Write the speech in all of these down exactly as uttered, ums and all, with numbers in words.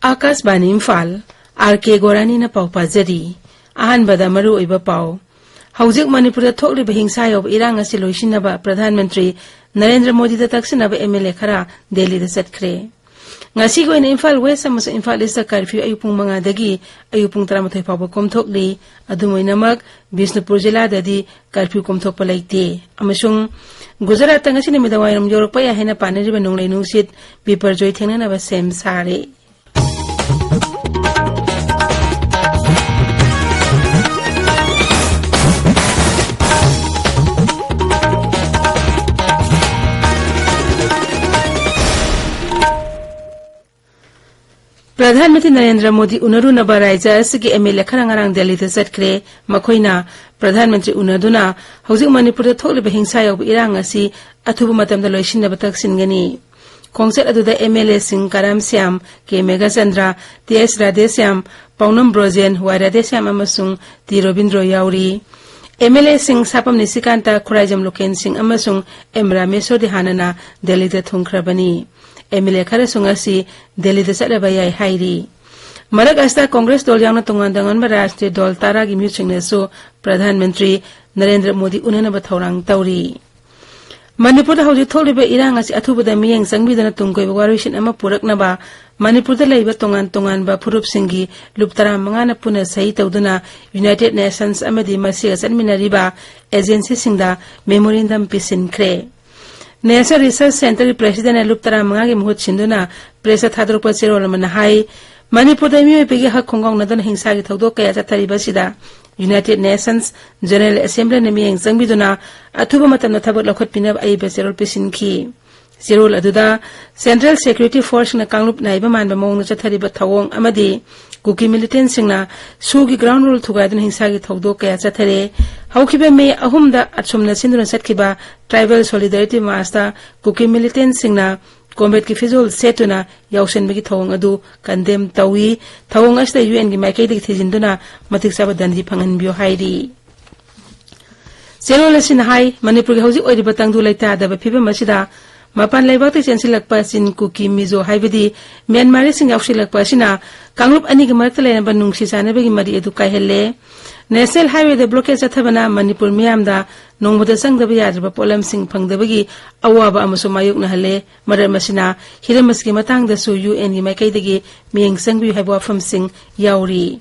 ꯑꯥꯀꯥꯁꯕꯥꯅꯤ Imphal, R ꯀꯦ ꯒꯣꯔꯥꯅꯤꯅ ꯄꯥꯎ ꯄꯥꯖꯔꯤ꯫ ꯑꯍꯥꯟꯕꯗ ꯃꯔꯨꯑꯣꯏꯕ ꯄꯥꯎ꯫ ꯍꯧꯖꯤꯛ ꯃꯅꯤꯄꯨꯔꯗ ꯊꯣꯛꯂꯤꯕ ꯍꯤꯡꯁꯥ ꯌꯥꯎꯕ ꯏꯔꯥꯡ ꯑꯁꯤ ꯂꯣꯏꯁꯤꯟꯅꯕ Pradhan Mantri Narendra ꯃꯣꯗꯤꯗ ꯇꯛꯁꯤꯟꯅꯕ M L A ꯈꯔ ꯗꯦꯜꯂꯤꯗ ꯆꯠꯈ꯭ꯔꯦ꯫ ꯉꯁꯤꯒꯤ ꯑꯣꯏꯅ ꯏꯝꯐꯥꯜ ꯋꯦꯁ ꯑꯃꯁꯨꯡ ꯏꯝꯐꯥꯜ ꯏꯁꯇ ꯀꯔꯐ꯭ꯌꯨ ꯑꯌꯨꯛ ꯄꯨꯡ ꯃꯉꯥꯗꯒꯤ ꯑꯌꯨꯛ ꯄꯨꯡ ꯇꯔꯥꯃꯥꯊꯣꯏ ꯐꯥꯎꯕ ꯀꯣꯝꯊꯣꯛꯂꯤ꯫ ꯑꯗꯨꯝ ꯑꯣꯏꯅꯃꯛ, ꯕꯤꯁꯅꯨꯄꯨꯔ ꯖꯤꯂꯥꯗꯗꯤ ꯀꯔꯐ꯭ꯌꯨ ꯀꯣꯝꯊꯣꯛꯄ ꯂꯩꯇꯦ꯫ ꯑꯃꯁꯨꯡ ꯒꯨꯖꯔꯥꯠꯇ ꯉꯁꯤ ꯅꯨꯃꯤꯗꯥꯡ ꯋꯥꯏꯔꯝ ꯌꯧꯔꯛꯄ ꯌꯥꯏ ꯍꯥꯏꯅ ꯄꯥꯅꯔꯤꯕ ꯅꯣꯡꯂꯩ ꯅꯨꯡꯁꯤꯠ ꯕꯤꯄꯔꯖꯣꯏ ꯊꯦꯡꯅꯅꯕ ꯁꯦꯝ ꯁꯥꯔꯦ꯫ ꯄ꯭ꯔꯙꯥꯟ ꯃꯟꯇ꯭ꯔꯤ ꯅꯔꯦꯟꯗ꯭ꯔ ꯃꯣꯗꯤ ꯎꯅꯔꯨꯅꯕ ꯔꯥꯖ꯭ꯌ ꯑꯁꯤꯒꯤ ꯑꯦꯝ ꯑꯦꯜ ꯑꯦ ꯈꯔ ꯉꯔꯥꯡ ꯗꯦꯜꯂꯤꯗ ꯆꯠꯈ꯭ꯔꯦ꯫ ꯃꯈꯣꯏꯅ ꯄ꯭ꯔꯙꯥꯟ ꯃꯟꯇ꯭ꯔꯤ ꯎꯅꯗꯨꯅ ꯍꯧꯖꯤꯛ ꯃꯅꯤꯄꯨꯔꯗ ꯊꯣꯛꯂꯤꯕ ꯍꯤꯡꯁꯥ ꯌꯥꯎꯕ ꯏꯔꯥꯡ ꯑꯁꯤ ꯑꯊꯨꯕ ꯃꯇꯝꯗ ꯂꯣꯏꯁꯤꯟꯅꯕ ꯇꯛꯁꯤꯟꯒꯅꯤ꯫ ꯈꯣꯡꯆꯠ ꯑꯗꯨꯗ ꯑꯦꯝ ꯑꯦꯜ ꯑꯦꯁꯤꯡ ꯀꯔꯥꯝ ꯁ꯭ꯌꯥꯝ, ꯀꯦ ꯃꯦꯘꯆꯟꯗ꯭ꯔ, ꯇꯤ ꯑꯦꯁ ꯔꯥꯙꯦꯁ꯭ꯌꯥꯝ, ꯄꯥꯎꯅꯝ ꯕ꯭ꯔꯣꯖꯦꯟ, ꯋꯥꯏ ꯔꯥꯙꯦꯁ꯭ꯌꯥꯝ ꯑꯃꯁꯨꯡ ꯇꯤ ꯔꯣꯕꯤꯟꯗ꯭ꯔꯣ ꯌꯥꯎꯔꯤ꯫ ꯑꯦꯝ ꯑꯦꯜ ꯑꯦꯁꯤꯡ ꯁꯥꯄꯝ ꯅꯤꯁꯤꯀꯥꯟꯇ, ꯈꯨꯔꯥꯏꯖꯝ ꯂꯣꯀꯦꯟ ꯁꯤꯡ ꯑꯃꯁꯨꯡ ꯑꯦꯝ ꯔꯥꯃꯦꯁ꯭ꯋꯔꯤ ꯍꯥꯟꯅꯅ ꯗꯦꯜꯂꯤꯗ ꯊꯨꯡꯈ꯭ꯔꯕꯅꯤ꯫ ꯑꯦꯝ ꯑꯦꯜ ꯑꯦ ꯈꯔꯁꯨ ꯉꯁꯤ ꯗꯦꯜꯂꯤꯗ ꯆꯠꯂꯕ ꯌꯥꯏ ꯍꯥꯏꯔꯤ꯫ ꯃꯔꯛ ꯑꯁꯤꯗ ꯀꯣꯡꯒ꯭ꯔꯦꯁ ꯗꯣꯜ ꯌꯥꯎꯅ ꯇꯣꯉꯥꯟ ꯇꯣꯉꯥꯟꯕ ꯔꯥꯖꯅꯤꯇꯤ ꯗꯣꯜ ꯇꯔꯥꯒꯤ ꯃꯤꯍꯨꯠꯁꯤꯡꯅꯁꯨ ꯄ꯭ꯔꯙꯥꯟ ꯃꯟꯇ꯭ꯔꯤ ꯅꯔꯦꯟꯗ꯭ꯔ ꯃꯣꯗꯤ ꯎꯅꯅꯕ ꯊꯧꯔꯥꯡ ꯇꯧꯔꯤ꯫ ꯃꯅꯤꯄꯨꯔꯗ ꯍꯧꯖꯤꯛ ꯊꯣꯛꯂꯤꯕ ꯏꯔꯥꯡ ꯑꯁꯤ ꯑꯊꯨꯕꯗ ꯃꯤꯠꯌꯦꯡ ꯆꯪꯕꯤꯗꯨꯅ ꯇꯨꯡ ꯀꯣꯏꯕ ꯋꯥꯔꯣꯏꯁꯤꯟ ꯑꯃ ꯄꯨꯔꯛꯅꯕ ꯃꯅꯤꯄꯨꯔꯗ ꯂꯩꯕ ꯇꯣꯉꯥꯟ ꯇꯣꯉꯥꯟꯕ ꯐꯨꯔꯨꯞꯁꯤꯡꯒꯤ ꯂꯨꯞ ꯇꯔꯥꯃꯉꯥꯅ ꯄꯨꯟꯅ ꯁꯍꯤ ꯇꯧꯗꯨꯅ ꯌꯨꯅꯥꯏꯇꯦꯗ ꯅꯦꯁꯟꯁ ꯑꯃꯗꯤ ꯃꯁꯤꯒ ꯆꯠꯃꯤꯟꯅꯔꯤꯕ ꯑꯦꯖꯦꯟꯁꯤꯁꯤꯡꯗ ꯃꯦꯃꯣꯔꯦꯟꯗꯝ ꯄꯤꯁꯤꯟꯈ꯭ꯔꯦ꯫ ꯅꯦꯁꯅꯦꯜ ꯔꯤꯁꯔꯁ ꯁꯦꯟꯇꯔꯒꯤ ꯄ꯭ꯔꯦꯁꯤꯗꯦꯟꯅ ꯂꯨꯞ ꯇꯔꯥꯃꯉꯥꯒꯤ ꯃꯍꯨꯠ ꯁꯤꯟꯗꯨꯅ ꯄ꯭ꯔꯦꯁꯇ ꯊꯥꯗꯣꯔꯛꯄ ꯆꯦꯔꯣꯜ ꯑꯃꯅ ꯍꯥꯏ, ꯃꯅꯤꯄꯨꯔꯗ ꯃꯤꯑꯣꯏꯕꯒꯤ ꯍꯛ ꯈꯣꯡꯒꯥꯎꯅꯗꯨꯅ ꯍꯤꯡꯁꯥꯒꯤ ꯊꯧꯗꯣꯛ ꯀꯌꯥ ꯆꯠꯊꯔꯤꯕ ꯑꯁꯤꯗ ꯌꯨꯅꯥꯏꯇꯦꯗ ꯅꯦꯁꯟꯁ ꯖꯦꯅꯔꯦꯜ ꯑꯦꯁꯦꯝꯕ꯭ꯂꯤꯅ ꯃꯤꯠꯌꯦꯡ ꯆꯪꯕꯤꯗꯨꯅ ꯑꯊꯨꯕ ꯃꯇꯝꯗ ꯊꯕꯛ ꯂꯧꯈꯠꯄꯤꯅꯕ ꯑꯏꯕ ꯆꯦꯔꯣꯜ ꯄꯤꯁꯤꯟꯈꯤ꯫ ꯆꯦꯔꯣꯜ ꯑꯗꯨꯗ ꯁꯦꯟꯇ꯭ꯔꯦꯜ ꯁꯦꯀ꯭ꯌꯨꯔꯤꯇꯤ ꯐꯣꯔꯁꯅ ꯀꯥꯡꯂꯨꯞ ꯅꯥꯏꯕ ꯃꯥꯟꯕ ꯃꯑꯣꯡꯗ ꯆꯠꯊꯔꯤꯕ ꯊꯧꯑꯣꯡ ꯑꯃꯗꯤ ꯀꯨꯀꯤ ꯃꯤꯂꯤꯇꯦꯟꯁꯤꯡꯅ ꯁꯨꯒꯤ ꯒ꯭ꯔꯥꯎꯟ ꯔꯨꯜ ꯊꯨꯒꯥꯏꯗꯨꯅ ꯍꯤꯡꯁꯥꯒꯤ ꯊꯧꯗꯣꯛ ꯀꯌꯥ ꯆꯠꯊꯔꯦ꯫ ꯍꯧꯈꯤꯕ ꯃꯦ ꯑꯍꯨꯝꯗ ꯑꯁꯣꯝꯅ ꯁꯤꯟꯗꯨꯅ ꯆꯠꯈꯤꯕ ꯇ꯭ꯔꯥꯏꯕꯦꯜ ꯁꯣꯂꯤꯗꯥꯔꯤꯇꯤ ꯃꯥꯔꯆꯇ ꯀꯨꯀꯤ ꯃꯤꯂꯤꯇꯦꯟꯁꯤꯡꯅ ꯀꯣꯝꯕꯦꯠꯀꯤ ꯐꯤꯖꯣꯜ ꯁꯦꯠꯇꯨꯅ ꯌꯥꯎꯁꯤꯟꯕꯒꯤ ꯊꯧꯑꯣꯡ ꯑꯗꯨ ꯀꯟꯗꯦꯝ ꯇꯧꯏ꯫ ꯊꯧꯑꯣꯡ ꯑꯁꯤꯗ ꯌꯨ ꯑꯦꯟꯒꯤ ꯃꯥꯏꯀꯩꯗꯒꯤ ꯊꯤꯖꯤꯟꯗꯨꯅ ꯃꯇꯤꯛ ꯆꯥꯕ ꯗꯟꯗꯤ ꯐꯪꯍꯟꯕꯤꯌꯨ ꯍꯥꯏꯔꯤ꯫ ꯆꯦꯔꯣꯜ ꯑꯁꯤꯅ ꯍꯥꯏ, ꯃꯅꯤꯄꯨꯔꯒꯤ ꯍꯧꯖꯤꯛ ꯑꯣꯏꯔꯤꯕ ꯇꯪꯗꯨ ꯂꯩꯇꯥꯗꯕ ꯐꯤꯕꯝ ꯑꯁꯤꯗ ꯃꯄꯥꯟ ꯂꯩꯕꯥꯛꯇꯒꯤ ꯆꯦꯟꯁꯤꯜꯂꯛꯄ ꯆꯤꯟ, ꯀꯨꯀꯤ, ꯃꯤꯖꯣ ꯍꯥꯏꯕꯗꯤ ꯃ꯭ꯌꯥꯟꯃꯥꯔꯤꯁꯤꯡ ꯌꯥꯎꯁꯤꯜꯂꯛꯄ ꯑꯁꯤꯅ ꯀꯥꯡꯂꯨꯞ ꯑꯅꯤꯒꯤ ꯃꯔꯛꯇ ꯂꯩꯅꯕ ꯅꯨꯡꯁꯤ ꯆꯥꯟꯅꯕꯒꯤ ꯃꯔꯤ ꯑꯗꯨ ꯀꯥꯏꯍꯜꯂꯦ꯫ National Highwayꯗ blockade ꯆꯠꯊꯕꯅ ꯃꯅꯤꯄꯨꯔ ꯃꯤꯌꯥꯝꯗ ꯅꯣꯡꯃꯗ ꯆꯪꯗꯕ ꯌꯥꯗ꯭ꯔꯕ ꯄꯣꯠꯂꯝꯁꯤꯡ ꯐꯪꯗꯕꯒꯤ ꯑꯋꯥꯕ ꯑꯃꯁꯨ ꯃꯥꯌꯣꯛꯅꯍꯜꯂꯦ꯫ ꯃꯔꯝ ꯑꯁꯤꯅ ꯍꯤꯔꯝ ꯑꯁꯤꯒꯤ ꯃꯇꯥꯡꯗꯁꯨ UNꯒꯤ ꯃꯥꯏꯀꯩꯗꯒꯤ ꯃꯤꯠꯌꯦꯡ ꯆꯪꯕꯤꯌꯨ ꯍꯥꯏꯕ ꯋꯥꯐꯝꯁꯤꯡ ꯌꯥꯎꯔꯤ꯫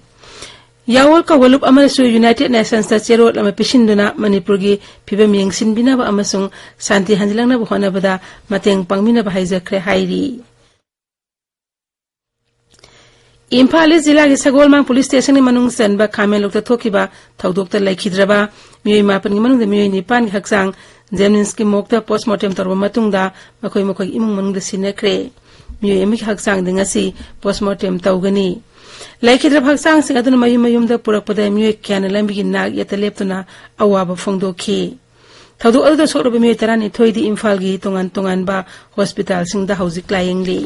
ꯌꯥꯋꯣꯜ ꯀꯧꯕ ꯂꯨꯞ ꯑꯃꯅꯁꯨ United Nationsꯇ ꯆꯦꯔꯣꯜ ꯑꯃ ꯄꯤꯁꯤꯟꯗꯨꯅ ꯃꯅꯤꯄꯨꯔꯒꯤ ꯐꯤꯕꯝ ꯌꯦꯡꯁꯤꯟꯕꯤꯅꯕ ꯑꯃꯁꯨꯡ ꯁꯥꯟꯇꯤ ꯍꯟꯖꯤꯜꯂꯛꯅꯕ ꯍꯣꯠꯅꯕꯗ ꯃꯇꯦꯡ ꯄꯥꯡꯕꯤꯅꯕ ꯍꯥꯏꯖꯈ꯭ꯔꯦ ꯍꯥꯏꯔꯤ꯫ ꯏꯝꯐꯥꯜ ꯏꯁ ꯖꯤꯂꯥꯒꯤ ꯁꯒꯣꯜꯃꯥꯡ ꯄꯨꯂꯤꯁ ꯁ꯭ꯇꯦꯁꯟꯒꯤ ꯃꯅꯨꯡ ꯆꯟꯕ ꯈꯥꯃꯦꯟꯂꯣꯛꯇ ꯊꯣꯛꯈꯤꯕ ꯊꯧꯗꯣꯛꯇ ꯂꯩꯈꯤꯗ꯭ꯔꯕ ꯃꯤꯑꯣꯏ ꯃꯥꯄꯟꯒꯤ ꯃꯅꯨꯡꯗ ꯃꯤꯑꯣꯏ ꯅꯤꯄꯥꯟꯒꯤ ꯍꯛꯆꯥꯡ JNIMSꯀꯤ morgueꯇ postmortem ꯇꯧꯔꯕ ꯃꯇꯨꯡꯗ ꯃꯈꯣꯏ ꯃꯈꯣꯏꯒꯤ ꯏꯃꯨꯡ ꯃꯅꯨꯡꯗ ꯁꯤꯟꯅꯈ꯭ꯔꯦ꯫ ꯃꯤꯑꯣꯏ ꯑꯃꯒꯤ ꯍꯛꯆꯥꯡꯗꯤ ꯉꯁꯤ postmortem ꯇꯧꯒꯅꯤ꯫ ꯂꯩꯈꯤꯗ꯭ꯔꯕ ꯍꯛꯆꯥꯡꯁꯤꯡ ꯑꯗꯨꯅ ꯃꯌꯨꯝ ꯃꯌꯨꯝꯗ ꯄꯨꯔꯛꯄꯗ ꯃꯤꯑꯣꯏ ꯀꯌꯥꯅ ꯂꯝꯕꯤꯒꯤ ꯅꯥꯛ ꯌꯦꯠꯇ ꯂꯦꯞꯇꯨꯅ ꯑꯋꯥꯕ ꯐꯣꯡꯗꯣꯛꯈꯤ꯫ ꯊꯧꯗꯣꯛ ꯑꯗꯨꯗ ꯁꯣꯛꯂꯕ ꯃꯤꯑꯣꯏ ꯇꯔꯥꯅꯤꯊꯣꯏꯗꯤ ꯏꯝꯐꯥꯜꯒꯤ ꯇꯣꯉꯥꯟ ꯇꯣꯉꯥꯟꯕ ꯍꯣꯁꯄꯤꯇꯥꯜꯁꯤꯡꯗ ꯍꯧꯖꯤꯛ ꯂꯥꯌꯦꯡꯂꯤ꯫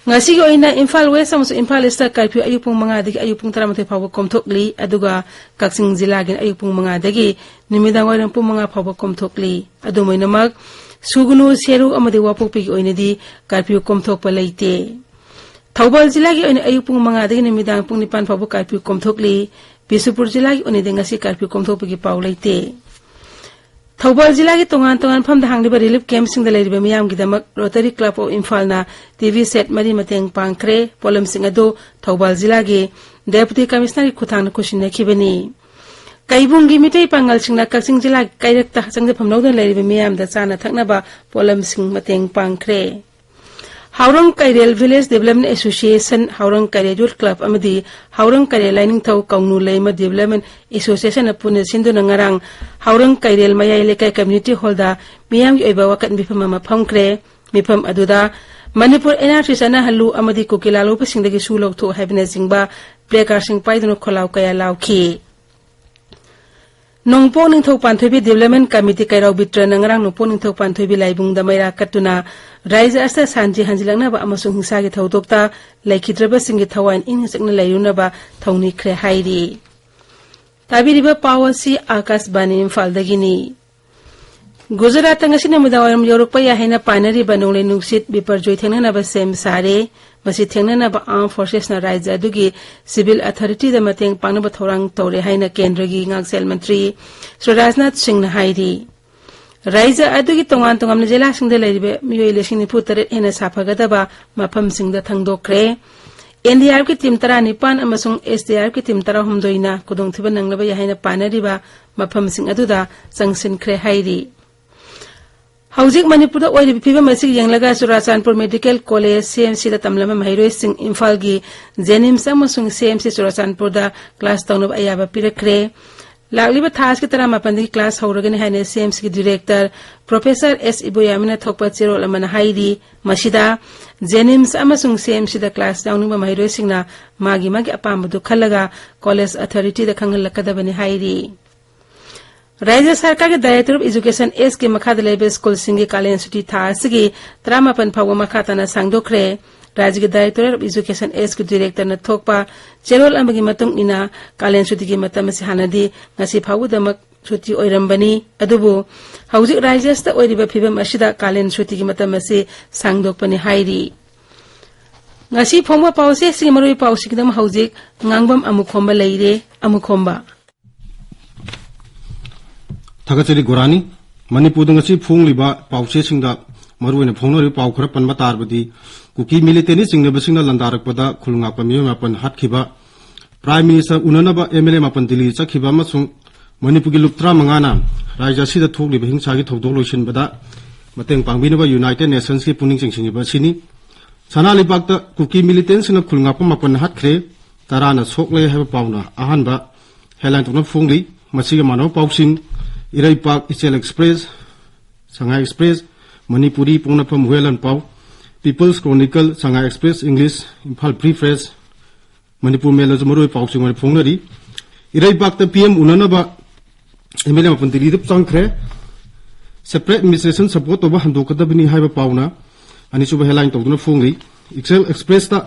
ꯉꯁꯤꯒꯤ ꯑꯣꯏꯅ ꯏꯝꯐꯥꯜ ꯋꯦꯁ ꯑꯃꯁꯨꯡ ꯏꯝꯐꯥꯜ ꯏꯁꯇ curfew ꯑꯌꯨꯛ ꯄꯨꯡ ꯃꯉꯥꯗꯒꯤ ꯑꯌꯨꯛ ꯄꯨꯡ ꯇꯔꯥꯃꯥꯊꯣꯏ ꯐꯥꯎꯕ ꯀꯣꯝꯊꯣꯛꯂꯤ꯫ ꯑꯗꯨꯒ ꯀꯛꯆꯤꯡ ꯖꯤꯂꯥꯒꯤꯅ ꯑꯌꯨꯛ ꯄꯨꯡ ꯃꯉꯥꯗꯒꯤ ꯅꯨꯃꯤꯗꯥꯡ ꯋꯥꯏꯔꯝ ꯄꯨꯡ ꯃꯉꯥ ꯐꯥꯎꯕ ꯀꯣꯝꯊꯣꯛꯂꯤ꯫ ꯑꯗꯨꯝ ꯑꯣꯏꯅꯃꯛ, ꯁꯨꯒꯅꯨ, ꯁꯦꯔꯨ ꯑꯃꯗꯤ ꯋꯥꯄꯣꯛꯄꯤꯒꯤ ꯑꯣꯏꯅꯗꯤ curfew ꯀꯣꯝꯊꯣꯛꯄ ꯂꯩꯇꯦ꯫ ꯊꯧꯕꯥꯜ ꯖꯤꯂꯥꯒꯤ ꯑꯣꯏꯅ ꯑꯌꯨꯛ ꯄꯨꯡ ꯃꯉꯥꯗꯒꯤ ꯅꯨꯃꯤꯗꯥꯡ ꯄꯨꯡ ꯅꯤꯄꯥꯟ ꯐꯥꯎꯕ curfew ꯀꯣꯝꯊꯣꯛꯂꯤ꯫ ꯕꯤꯁꯅꯨꯄꯨꯔ ꯖꯤꯂꯥꯒꯤ ꯑꯣꯏꯅꯗꯤ ꯉꯁꯤ curfew ꯀꯣꯝꯊꯣꯛꯄꯒꯤ ꯄꯥꯎ ꯂꯩꯇꯦ꯫ ꯊꯧꯕꯥꯜ ꯖꯤꯂꯥꯒꯤ ꯇꯣꯉꯥꯟ ꯇꯣꯉꯥꯟꯕ ꯃꯐꯝꯗ ꯍꯥꯡꯂꯤꯕ relief campꯁꯤꯡꯗ ꯂꯩꯔꯤꯕ ꯃꯤꯌꯥꯝꯒꯤꯗꯃꯛ Rotary Club of ꯏꯝꯐꯥꯜꯅ TV set ꯃꯔꯤ ꯃꯇꯦꯡ ꯄꯥꯡꯈ꯭ꯔꯦ꯫ ꯄꯣꯠꯂꯝꯁꯤꯡ ꯑꯗꯨ ꯊꯧꯕꯥꯜ ꯖꯤꯂꯥꯒꯤ Deputy Commissionerꯒꯤ ꯈꯨꯠꯊꯥꯡꯗ ꯈꯨꯠꯁꯤꯟꯅꯈꯤꯕꯅꯤ꯫ ꯀꯩꯕꯨꯡꯒꯤ ꯃꯤꯇꯩ ꯄꯥꯉꯜꯁꯤꯡꯅ ꯀꯛꯆꯤꯡ ꯖꯤꯂꯥꯒꯤ ꯀꯩꯔꯛꯇ ꯆꯪꯖꯐꯝ ꯂꯧꯗꯨꯅ ꯂꯩꯔꯤꯕ ꯃꯤꯌꯥꯝꯗ ꯆꯥꯅ ꯊꯛꯅꯕ ꯄꯣꯠꯂꯝꯁꯤꯡ ꯃꯇꯦꯡ ꯄꯥꯡꯈ꯭ꯔꯦ꯫ ꯍꯥꯎꯔꯪ ꯀꯩꯔꯦꯜ Village Development Association, ꯍꯥꯎꯔꯪ ꯀꯩꯔꯦꯜ Youth Club ꯑꯃꯗꯤ ꯍꯥꯎꯔꯪ ꯀꯩꯔꯦꯜ ꯂꯥꯏꯅꯤꯡꯊꯧ ꯀꯧꯅꯨ ꯂꯩꯃ Development Associationꯅ ꯄꯨꯟꯅ ꯁꯤꯟꯗꯨꯅ ꯉꯔꯥꯡ ꯍꯥꯎꯔꯪ ꯀꯩꯔꯦꯜ ꯃꯌꯥꯏ ꯂꯩꯀꯥꯏ community hallꯗ ꯃꯤꯌꯥꯝꯒꯤ ꯑꯣꯏꯕ ꯋꯥꯀꯠ ꯃꯤꯐꯝ ꯑꯃ ꯐꯝꯈ꯭ꯔꯦ꯫ ꯃꯤꯐꯝ ꯑꯗꯨꯗ ꯃꯅꯤꯄꯨꯔ NRC ꯆꯠꯅꯍꯜꯂꯨ ꯑꯃꯗꯤ ꯀꯨꯀꯤ ꯂꯥꯂꯣꯡꯕꯁꯤꯡꯗꯒꯤ ꯁꯨ ꯂꯧꯊꯣꯛꯎ ꯍꯥꯏꯕꯅꯆꯤꯡꯕ placardꯁꯤꯡ ꯄꯥꯏꯗꯨꯅ ꯈꯣꯜꯂꯥꯎ ꯀꯌꯥ ꯂꯥꯎꯈꯤ꯫ ꯅꯣꯡꯄꯣꯛ ꯅꯤꯡꯊꯧ ꯄꯥꯟꯊꯣꯏꯕꯤ Development Committee ꯀꯩꯔꯥꯎ ꯕꯤꯇ꯭ꯔꯅ ꯉꯔꯥꯡ ꯅꯣꯡꯄꯣꯛ ꯅꯤꯡꯊꯧ ꯄꯥꯟꯊꯣꯏꯕꯤ ꯂꯥꯏꯕꯨꯡꯗ ꯃꯩꯔꯥ ꯀꯠꯇꯨꯅ ꯔꯥꯏꯖ ꯑꯁꯤꯗ ꯁꯥꯟꯇꯤ ꯍꯟꯖꯤꯜꯂꯛꯅꯕ ꯑꯃꯁꯨꯡ ꯍꯤꯡꯁꯥꯒꯤ ꯊꯧꯗꯣꯛꯇ ꯂꯩꯈꯤꯗ꯭ꯔꯕꯁꯤꯡꯒꯤ ꯊꯋꯥꯏ ꯏꯪꯅ ꯆꯤꯛꯅ ꯂꯩꯔꯨꯅꯕ ꯊꯧꯅꯤꯈ꯭ꯔꯦ ꯍꯥꯏꯔꯤ꯫ ꯇꯥꯕꯤꯔꯤꯕ ꯄꯥꯎ ꯑꯁꯤ ꯑꯥꯀꯥꯁꯕꯥꯅꯤ ꯏꯝꯐꯥꯜꯗꯒꯤꯅꯤ꯫ ꯒꯨꯖꯔꯥꯠꯇ ꯉꯁꯤ ꯅꯨꯃꯤꯗꯥꯡꯋꯥꯏꯔꯝ ꯌꯧꯔꯛꯄ ꯌꯥꯏ ꯍꯥꯏꯅ ꯄꯥꯅꯔꯤꯕ ꯅꯣꯡꯂꯩ ꯅꯨꯡꯁꯤꯠ ꯕꯤꯄꯔꯖꯣꯏ ꯊꯦꯡꯅꯅꯕ ꯁꯦꯝ ꯁꯥꯔꯦ꯫ ꯃꯁꯤ ꯊꯦꯡꯅꯅꯕ Armed Forcesꯅ ꯔꯥꯖ꯭ꯌ ꯑꯗꯨꯒꯤ civil authorityꯗ ꯃꯇꯦꯡ ꯄꯥꯡꯅꯕ ꯊꯧꯔꯥꯡ ꯇꯧꯔꯦ ꯍꯥꯏꯅ ꯀꯦꯟꯗ꯭ꯔꯒꯤ ꯉꯥꯛꯁꯦꯜ ꯃꯟꯇ꯭ꯔꯤ ꯁ꯭ꯔꯤ ꯔꯥꯖꯅꯥꯊ ꯁꯤꯡꯅ ꯍꯥꯏꯔꯤ꯫ ꯔꯥꯖ꯭ꯌ ꯑꯗꯨꯒꯤ ꯇꯣꯉꯥꯟ ꯇꯣꯉꯥꯟꯕ ꯖꯤꯂꯥꯁꯤꯡꯗ ꯂꯩꯔꯤꯕ ꯃꯤꯑꯣꯏ ꯂꯤꯁꯤꯡ ꯅꯤꯐꯨ ꯇꯔꯦꯠ ꯍꯦꯟꯅ ꯁꯥꯐꯒꯗꯕ ꯃꯐꯝꯁꯤꯡꯗ ꯊꯪꯗꯣꯛꯈ꯭ꯔꯦ꯫ NDRFꯀꯤ team ꯇꯔꯥꯅꯤꯄꯥꯟ ꯑꯃꯁꯨꯡ SDRFꯀꯤ team ꯇꯔꯥꯍꯨꯝꯗꯣꯏꯅ ꯈꯨꯗꯣꯡꯊꯤꯕ ꯅꯪꯂꯕ ꯌꯥꯏ ꯍꯥꯏꯅ ꯄꯥꯅꯔꯤꯕ ꯃꯐꯝꯁꯤꯡ ꯑꯗꯨꯗ ꯆꯪꯁꯤꯟꯈ꯭ꯔꯦ ꯍꯥꯏꯔꯤ꯫ ꯍꯧꯖꯤꯛ ꯃꯅꯤꯄꯨꯔꯗ ꯑꯣꯏꯔꯤꯕ ꯐꯤꯕꯝ ꯑꯁꯤ ꯌꯦꯡꯂꯒ ꯆꯨꯔꯥꯆꯥꯟꯄꯨꯔ Medical College, CMCꯗ ꯇꯝꯂꯝꯕ ꯃꯍꯩꯔꯣꯏꯁꯤꯡ ꯏꯝꯐꯥꯜꯒꯤ JNIMS ꯑꯃꯁꯨꯡ CMC ꯆꯨꯔꯥꯆꯥꯟꯄꯨꯔꯗ class ꯇꯧꯅꯕ ꯑꯌꯥꯕ ꯄꯤꯔꯛꯈ꯭ꯔꯦ꯫ ꯂꯥꯛꯂꯤꯕ ꯊꯥ ꯑꯁꯤꯒꯤ ꯇꯔꯥꯃꯥꯄꯟꯗꯒꯤ class ꯍꯧꯔꯒꯅꯤ ꯍꯥꯏꯅ CMCꯒꯤ director Professor S ꯏꯕꯣꯌꯥꯃꯤꯅ ꯊꯣꯛꯄ ꯆꯦꯔꯣꯜ ꯑꯃꯅ ꯍꯥꯏꯔꯤ꯫ ꯃꯁꯤꯗ JNIMS ꯑꯃꯁꯨꯡ CMCꯗ class ꯌꯥꯎꯅꯤꯡꯕ ꯃꯍꯩꯔꯣꯏꯁꯤꯡꯅ ꯃꯥꯒꯤ ꯃꯥꯒꯤ ꯑꯄꯥꯝꯕꯗꯨ ꯈꯜꯂꯒ college authorityꯗ ꯈꯪꯍꯜꯂꯛꯀꯗꯕꯅꯤ ꯍꯥꯏꯔꯤ꯫ ꯔꯥꯖ꯭ꯌ ꯁꯔꯀꯥꯔꯒꯤ Director of Education Sꯀꯤ ꯃꯈꯥꯗ ꯂꯩꯕ ꯁ꯭ꯀꯨꯜꯁꯤꯡꯒꯤ ꯀꯥꯂꯦꯟ ꯁꯨꯇꯤ ꯊꯥ ꯑꯁꯤꯒꯤ ꯇꯔꯥꯃꯥꯄꯟ ꯐꯥꯎꯕ ꯃꯈꯥ ꯇꯥꯅ ꯁꯥꯡꯗꯣꯛꯈ꯭ꯔꯦ꯫ ꯔꯥꯖ꯭ꯌꯒꯤ Director of Education Sꯀꯤ directorꯅ ꯊꯣꯛꯄ ꯆꯦꯔꯣꯜ ꯑꯃꯒꯤ ꯃꯇꯨꯡ ꯏꯟꯅ, ꯀꯥꯂꯦꯟ ꯁꯨꯇꯤꯒꯤ ꯃꯇꯝ ꯑꯁꯤ ꯍꯥꯟꯅꯗꯤ ꯉꯁꯤ ꯐꯥꯎꯕꯗꯃꯛ ꯁꯨꯇꯤ ꯑꯣꯏꯔꯝꯕꯅꯤ, ꯑꯗꯨꯕꯨ ꯍꯧꯖꯤꯛ ꯔꯥꯖ꯭ꯌ ꯑꯁꯤꯗ ꯑꯣꯏꯔꯤꯕ ꯐꯤꯕꯝ ꯑꯁꯤꯗ ꯀꯥꯂꯦꯟ ꯁꯨꯇꯤꯒꯤ ꯃꯇꯝ ꯑꯁꯤ ꯁꯥꯡꯗꯣꯛꯄꯅꯤ ꯍꯥꯏꯔꯤ꯫ ꯉꯁꯤ ꯐꯣꯡꯕ ꯄꯥꯎꯆꯦꯁꯤꯡꯒꯤ ꯃꯔꯨꯑꯣꯏꯕ ꯄꯥꯎꯁꯤꯡꯒꯤꯗꯃꯛ ꯍꯧꯖꯤꯛ ꯉꯥꯡꯕꯝ ꯑꯃꯨꯈꯣꯝꯕ ꯂꯩꯔꯦ꯫ ꯑꯃꯨꯈꯣꯝꯕ꯫ ꯊꯥꯒꯠꯆꯔꯤ ꯒꯣꯔꯥꯅꯤ꯫ ꯃꯅꯤꯄꯨꯔꯗ ꯉꯁꯤ ꯐꯣꯡꯂꯤꯕ ꯄꯥꯎꯆꯦꯁꯤꯡꯗ ꯃꯔꯨꯑꯣꯏꯅ ꯐꯣꯡꯅꯔꯤꯕ ꯄꯥꯎ ꯈꯔ ꯄꯟꯕ ꯇꯥꯔꯕꯗꯤ, ꯀꯨꯀꯤ militantꯅ ꯆꯤꯡꯅꯕꯁꯤꯡꯅ ꯂꯥꯟꯗꯥꯔꯛꯄꯗ ꯈꯨꯜ ꯉꯥꯛꯄ ꯃꯤꯑꯣꯏ ꯃꯥꯄꯟ ꯍꯥꯠꯈꯤꯕ, Prime Minister ꯎꯅꯅꯕ MLA ꯃꯥꯄꯟ ꯗꯤꯜꯂꯤ ꯆꯠꯈꯤꯕ ꯑꯃꯁꯨꯡ ꯃꯅꯤꯄꯨꯔꯒꯤ ꯂꯨꯞ ꯇꯔꯥꯃꯉꯥꯅ ꯔꯥꯖ꯭ꯌ ꯑꯁꯤꯗ ꯊꯣꯛꯂꯤꯕ ꯍꯤꯡꯁꯥꯒꯤ ꯊꯧꯗꯣꯛ ꯂꯣꯏꯁꯤꯟꯕꯗ ꯃꯇꯦꯡ ꯄꯥꯡꯕꯤꯅꯕ United Nationsꯀꯤ ꯄꯨꯛꯅꯤꯡ ꯆꯤꯡꯁꯤꯟꯈꯤꯕ ꯑꯁꯤꯅꯤ꯫ ꯁꯅꯥ ꯂꯩꯕꯥꯛꯇ ꯀꯨꯀꯤ militantꯁꯤꯡꯅ ꯈꯨꯜ ꯉꯥꯛꯄ ꯃꯥꯄꯟ ꯍꯥꯠꯈ꯭ꯔꯦ, ꯇꯔꯥꯅ ꯁꯣꯛꯂꯦ ꯍꯥꯏꯕ ꯄꯥꯎꯅ ꯑꯍꯥꯟꯕ headline ꯇꯧꯗꯨꯅ ꯐꯣꯡꯂꯤ꯫ ꯃꯁꯤꯒ ꯃꯥꯟꯅꯕ ꯄꯥꯎꯁꯤꯡ, ꯏꯔꯩꯄꯥꯛ ꯏꯆꯦꯜ Express, ꯁꯉꯥꯏ Express, ꯃꯅꯤꯄꯨꯔꯤ ꯄꯣꯛꯅꯐꯝ ꯍꯨꯌꯦꯟ ꯂꯥꯟꯄꯥꯎ, People's Chronicle, ꯁꯉꯥꯏ Express English, Imphal Free Press, Manipur Mailꯗꯁꯨ ꯃꯔꯨꯑꯣꯏꯕ ꯄꯥꯎꯁꯤꯡ ꯑꯣꯏꯅ ꯐꯣꯡꯅꯔꯤ꯫ ꯏꯔꯩꯄꯥꯛꯇ PM ꯎꯅꯅꯕ MLA ꯃꯥꯄꯟ ꯗꯤꯜꯂꯤꯗ ꯆꯪꯈ꯭ꯔꯦ꯫ Separate administration support ꯇꯧꯕ ꯍꯟꯗꯣꯛꯀꯗꯕꯅꯤ ꯍꯥꯏꯕ ꯄꯥꯎꯅ ꯑꯅꯤꯁꯨꯕ headline ꯇꯧꯗꯨꯅ ꯐꯣꯡꯂꯤ꯫ ꯏꯆꯦꯜ Expressꯇ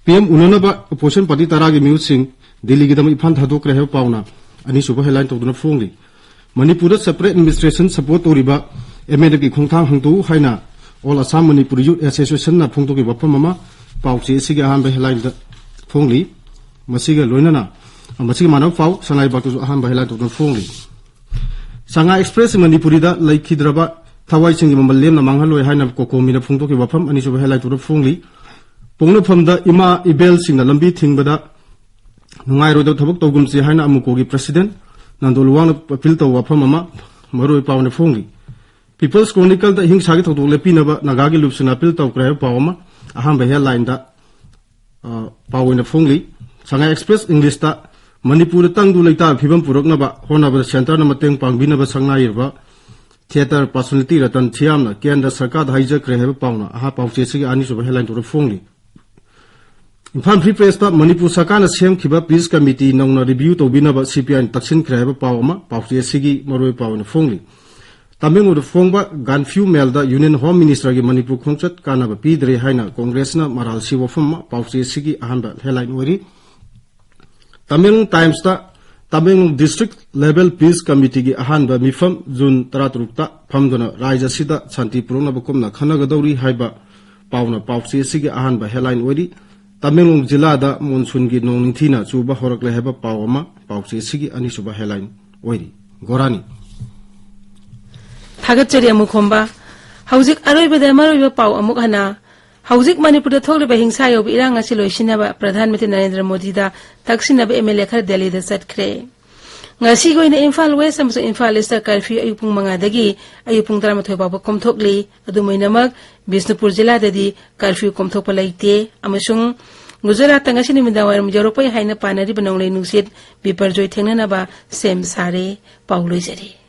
PM ꯎꯅꯅꯕ opposition party ꯇꯔꯥꯒꯤ ꯃꯤꯍꯨꯠꯁꯤꯡ ꯗꯤꯜꯂꯤꯒꯤꯗꯃꯛ ꯏꯝꯐꯥꯜ ꯊꯥꯗꯣꯛꯈ꯭ꯔꯦ ꯍꯥꯏꯕ ꯄꯥꯎꯅ ꯑꯅꯤꯁꯨꯕ headline ꯇꯧꯗꯨꯅ ꯐꯣꯡꯂꯤ꯫ ꯃꯅꯤꯄꯨꯔꯗ separate administration support ꯇꯧꯔꯤꯕ MNF ꯀꯤ ꯈꯣꯡꯊꯥꯡ ꯍꯣꯡꯗꯣꯛꯎ ꯍꯥꯏꯅ All Assam Manipuri Youth Association ꯅ ꯐꯣꯡꯗꯣꯛꯈꯤꯕ ꯋꯥꯐꯝ ꯑꯃ ꯄꯥꯎꯆꯦ ꯑꯁꯤꯒꯤ ꯑꯍꯥꯟꯕ headline ꯗ ꯐꯣꯡꯂꯤ꯫ ꯃꯁꯤꯒ ꯂꯣꯏꯅꯅ, ꯃꯁꯤꯒ ꯃꯥꯟꯅꯕ ꯄꯥꯎ ꯁꯉꯥꯏ ꯂꯩꯕꯥꯛꯇꯁꯨ ꯑꯍꯥꯟꯕ headline ꯇꯧꯗꯨꯅ ꯐꯣꯡꯂꯤ꯫ ꯁꯉꯥꯏ ꯑꯦꯛꯁꯄ꯭ꯔꯦꯁ ꯃꯅꯤꯄꯨꯔꯤꯗ ꯂꯩꯈꯤꯗ꯭ꯔꯕ ꯊꯋꯥꯏꯁꯤꯡꯒꯤ ꯃꯃꯜ ꯂꯦꯝꯅ ꯃꯥꯡꯍꯜꯂꯣꯏ ꯍꯥꯏꯅ ꯀꯣꯀꯣꯃꯤꯅ ꯐꯣꯡꯗꯣꯛꯈꯤꯕ ꯋꯥꯐꯝ ꯑꯅꯤꯁꯨꯕ headline ꯇꯧꯗꯨꯅ ꯐꯣꯡꯂꯤ꯫ ꯄꯣꯛꯅꯐꯝꯗ ꯏꯃꯥ ꯏꯕꯦꯜꯁꯤꯡꯅ ꯂꯝꯕꯤ ꯊꯤꯡꯕꯗ ꯅꯨꯡꯉꯥꯏꯔꯣꯏꯗꯕ ꯊꯕꯛ ꯇꯧꯒꯨꯝꯁꯤ ꯍꯥꯏꯅ ꯑꯃꯨꯀꯣꯒꯤ president ꯅꯟꯗꯣ ꯂꯨꯋꯥꯡꯅ appeal ꯇꯧꯕ ꯋꯥꯐꯝ ꯑꯃ ꯃꯔꯨꯑꯣꯏ ꯄꯥꯎꯅ ꯐꯣꯡꯂꯤ꯫ People's Chronicle ꯗ ꯍꯤꯡꯁꯥꯒꯤ ꯊꯧꯗꯣꯛ ꯂꯦꯞꯄꯤꯅꯕ ꯅꯥꯒꯥꯒꯤ ꯂꯨꯞꯁꯤꯡꯅ appeal ꯇꯧꯈ꯭ꯔꯦ ꯍꯥꯏꯕ ꯄꯥꯎ ꯑꯃ ꯑꯍꯥꯟꯕ headline ꯗ, ꯑ, ꯄꯥꯎ ꯑꯣꯏꯅ ꯐꯣꯡꯂꯤ꯫ ꯁꯉꯥꯏ ꯑꯦꯛꯁꯄ꯭ꯔꯦꯁ ꯏꯪꯂꯤꯁꯇ ꯃꯅꯤꯄꯨꯔꯗ ꯇꯪꯗꯨ ꯂꯩꯇꯥꯕ ꯐꯤꯕꯝ ꯄꯨꯔꯛꯅꯕ ꯍꯣꯠꯅꯕꯗ centre ꯅ ꯃꯇꯦꯡ ꯄꯥꯡꯕꯤꯅꯕ ꯁꯛꯅꯥꯏꯔꯕ theatre personality ꯔꯇꯟ ꯊꯤꯌꯥꯝꯅ ꯀꯦꯟꯗ꯭ꯔ ꯁꯔꯀꯥꯔꯗ ꯍꯥꯏꯖꯈ꯭ꯔꯦ ꯍꯥꯏꯕ ꯄꯥꯎꯅ ꯑꯍꯥ ꯄꯥꯎꯆꯦ ꯑꯁꯤꯒꯤ ꯑꯅꯤꯁꯨꯕ headline ꯇꯧꯔ ꯐꯣꯡꯂꯤ꯫ ꯏꯝꯐꯥꯜ ꯐ꯭ꯔꯤ ꯄ꯭ꯔꯦꯁꯇ ꯃꯅꯤꯄꯨꯔ ꯁꯔꯀꯥꯔꯅ ꯁꯦꯝꯈꯤꯕ ꯄꯤꯁ ꯀꯃꯤꯇꯤ ꯅꯧꯅ review ꯇꯧꯕꯤꯅꯕ CPI ꯅ ꯇꯛꯁꯤꯟꯈ꯭ꯔꯦ ꯍꯥꯏꯕ ꯄꯥꯎ ꯑꯃ ꯄꯥꯎꯆꯦ ꯑꯁꯤꯒꯤ ꯃꯔꯨꯑꯣꯏ ꯄꯥꯎ ꯑꯣꯏꯅ ꯐꯣꯡꯂꯤ꯫ ꯇꯃꯦꯡꯂꯣꯡꯗ ꯐꯣꯡꯕ ꯒꯥꯟꯐ꯭ꯌꯨ ꯃꯦꯜꯗ Union Home Minister ꯒꯤ ꯃꯅꯤꯄꯨꯔ ꯈꯣꯡꯆꯠ ꯀꯥꯟꯅꯕ ꯄꯤꯗ꯭ꯔꯦ ꯍꯥꯏꯅ ꯀꯣꯡꯒ꯭ꯔꯦꯁꯅ ꯃꯔꯥꯜ ꯁꯤ ꯋꯥꯐꯝ ꯑꯃ ꯄꯥꯎꯆꯦ ꯑꯁꯤꯒꯤ ꯑꯍꯥꯟꯕ headline ꯑꯣꯏꯔꯤ꯫ Tamenglong ꯇꯥꯏꯝꯁꯇ Tamenglong district level peace committee ꯒꯤ ꯑꯍꯥꯟꯕ ꯃꯤꯐꯝ ꯖꯨꯟ ꯇꯔꯥꯇꯔꯨꯛꯇ ꯐꯝꯗꯨꯅ ꯔꯥꯖ꯭ꯌ ꯑꯁꯤꯗ ꯁꯥꯟꯇꯤ ꯄꯨꯔꯛꯅꯕ ꯀꯨꯞꯅ ꯈꯟꯅꯒꯗꯧꯔꯤ ꯍꯥꯏꯕ ꯄꯥꯎꯅ ꯄꯥꯎꯆꯦ ꯑꯁꯤꯒꯤ ꯑꯍꯥꯟꯕ headline ꯑꯣꯏꯔꯤ꯫ ꯇꯃꯦꯡꯂꯣꯡ ꯖꯤꯂꯥꯗ ꯃꯣꯟꯁꯨꯟꯒꯤ ꯅꯣꯡ ꯅꯤꯡꯊꯤꯅ ꯆꯨꯕ ꯍꯧꯔꯛꯂꯦ ꯍꯥꯏꯕ ꯄꯥꯎ ꯑꯃ ꯄꯥꯎꯆꯦ ꯑꯁꯤꯒꯤ ꯑꯅꯤꯁꯨꯕ headline ꯑꯣꯏꯔꯤ꯫ ꯒꯣꯔꯥꯅꯤ꯫ ꯊꯥꯒꯠꯆꯔꯤ ꯑꯃꯨꯈꯣꯝꯕ꯫ ꯍꯧꯖꯤꯛ ꯑꯔꯣꯏꯕꯗ ꯃꯔꯨꯑꯣꯏꯕ ꯄꯥꯎ ꯑꯃꯨꯛ ꯍꯟꯅ꯫ ꯍꯧꯖꯤꯛ ꯃꯅꯤꯄꯨꯔꯗ ꯊꯣꯛꯂꯤꯕ ꯍꯤꯡꯁꯥ ꯌꯧꯕ ꯏꯔꯥꯡ ꯑꯁꯤ ꯂꯣꯏꯁꯤꯟꯅꯕ ꯄ꯭ꯔꯙꯥꯟ ꯃꯟꯇ꯭ꯔꯤ ꯅꯔꯦꯟꯗ꯭ꯔ ꯃꯣꯗꯤꯗ ꯇꯛꯁꯤꯟꯅꯕ MLA ꯈꯔ ꯗꯦꯜꯂꯤꯗ ꯆꯠꯈ꯭ꯔꯦ꯫ ꯉꯁꯤꯒꯤ ꯑꯣꯏꯅ ꯏꯝꯐꯥꯜ ꯋꯦꯁ ꯑꯃꯁꯨꯡ ꯏꯝꯐꯥꯜ ꯏꯁꯇ curfew ꯑꯌꯨꯛ ꯄꯨꯡ ꯃꯉꯥꯗꯒꯤ ꯑꯌꯨꯛ ꯄꯨꯡ ꯇꯔꯥꯃꯥꯊꯣꯏ ꯐꯥꯎꯕ ꯀꯣꯝꯊꯣꯛꯂꯤ꯫ ꯑꯗꯨꯝ ꯑꯣꯏꯅꯃꯛ, ꯕꯤꯁꯅꯨꯄꯨꯔ ꯖꯤꯂꯥꯗꯗꯤ curfew ꯀꯣꯝꯊꯣꯛꯄ ꯂꯩꯇꯦ ꯑꯃꯁꯨꯡ ꯒꯨꯖꯔꯥꯠꯇ ꯉꯁꯤ ꯅꯨꯃꯤꯗꯥꯡ ꯋꯥꯏꯔꯝ ꯌꯧꯔꯛꯄ ꯌꯥꯏ ꯍꯥꯏꯅ ꯄꯥꯅꯔꯤꯕ ꯅꯣꯡꯂꯩ ꯅꯨꯡꯁꯤꯠ ꯕꯤꯄꯔꯖꯣꯏ ꯊꯦꯡꯅꯅꯕ ꯁꯦꯝ ꯁꯥꯔꯦ꯫ ꯄꯥꯎ ꯂꯣꯏꯖꯔꯦ꯫